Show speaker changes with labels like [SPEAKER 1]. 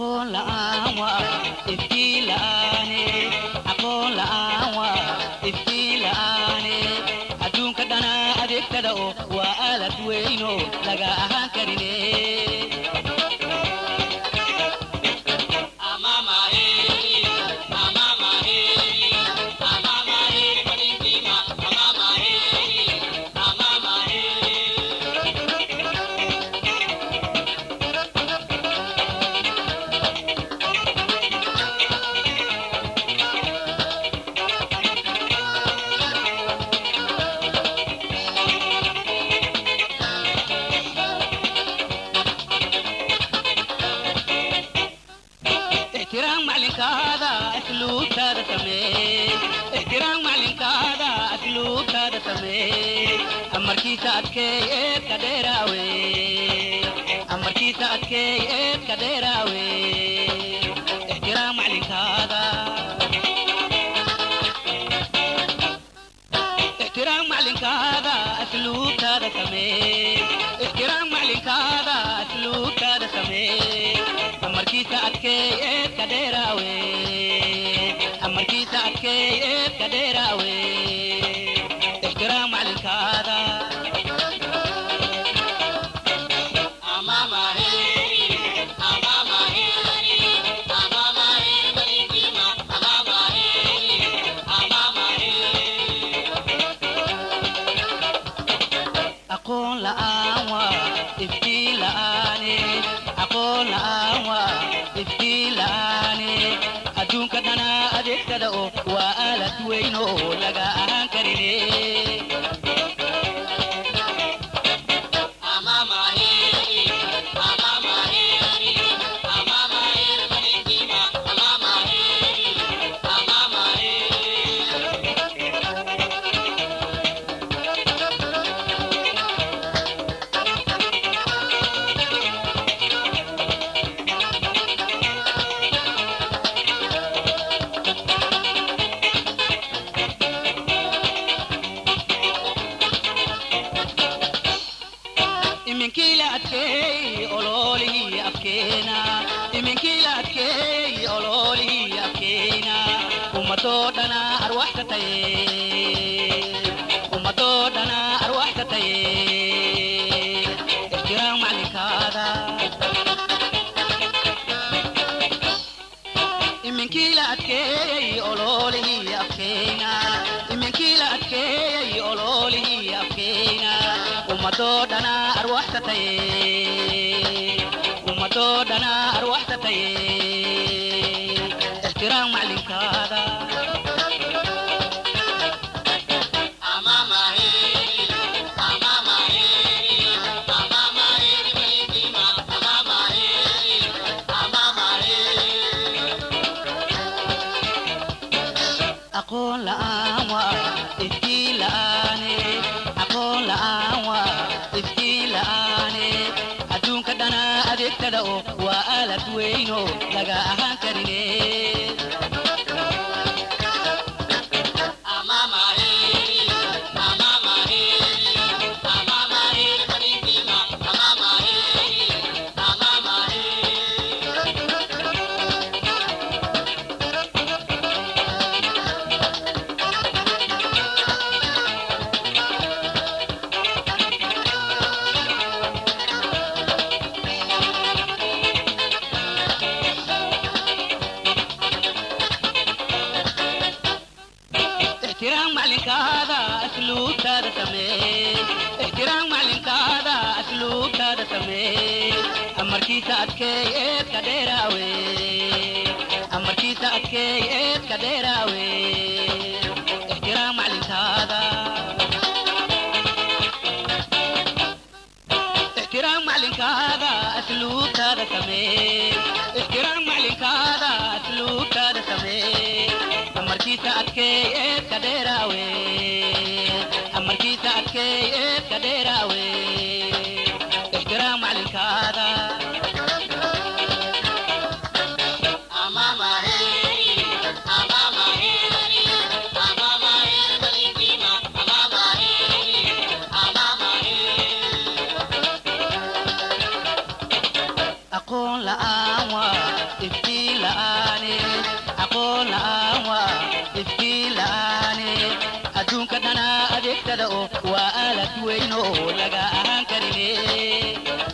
[SPEAKER 1] Aqoon la'aan waa iftiin la'aane, aqoon la'aan waa iftiin la'aane. Adduunka dhana adeegtada oo waa aalad weyno laga ahaan karine. Ixtiraam maclinkaada, asluubtaada samee. Ixtiraam maclinkaada, asluubtaada samee. Amarkiisa adkeey, eedka dheeraawe. Amarkiisa adkeey, eedka dheeraawe. Ixtiraam maclinkaada, ixtiraam maclinkaada, asluubtaada samee. Ixtiraam maclinkaada, asluubtaada samee. Amarkiisa adkeey, eedka dheeraawe. Amarkiisa adkeey, eedka dheeraawe. Ixtiraam maclinkaada. Aqoon la'aan waa iftiin la'aane, aqoon la'aan waa iftiin la'aane. Adduunka dhana adeegsada oo waa aalad weyn oo laga ahaan karine. Iminkii la adkeey ololihii afkeena, iminkii la adkeey ololihii afkeena, ummadoo dhana arwax ka taye, ummadoo dhana arwax ka taye. Ixtiraam maclinkaada. Iminkii la adkeeyey ololihii afkeena, iminkii la adkeeyey ololihii afkeena, ummadoo dhana arwax ka taye, ummadoo dhana arwax ka taye. Ixtiraam maclinkaada. Aqoon la'aan waa iftiin la'aane, aqoon la'aan waa iftiin la'aane. Adduunka dhana adeegtada oo waa aalad weyn oo laga ahaan karine. Ixtiraam maclinkaada, asluubtaada samee. Ixtiraam maclinkaada, asluubtaada samee. Amarkiisa adkeey, eedka dheeraawe. Amarkiisa adkeey, eedka dheeraawe. Ixtiraam maclinkaada, ixtiraam maclinkaada, asluubtaada samee. Ixtiraam maclinkaada, asluubtaada samee. Amarkiisa adkeey, eedka dheeraawe. Amarkiisa adkeey, eedka dheeraawe. Ixtiraam maclinkaada. Aqoon la'aan waa weyn oo laga ahaan karine.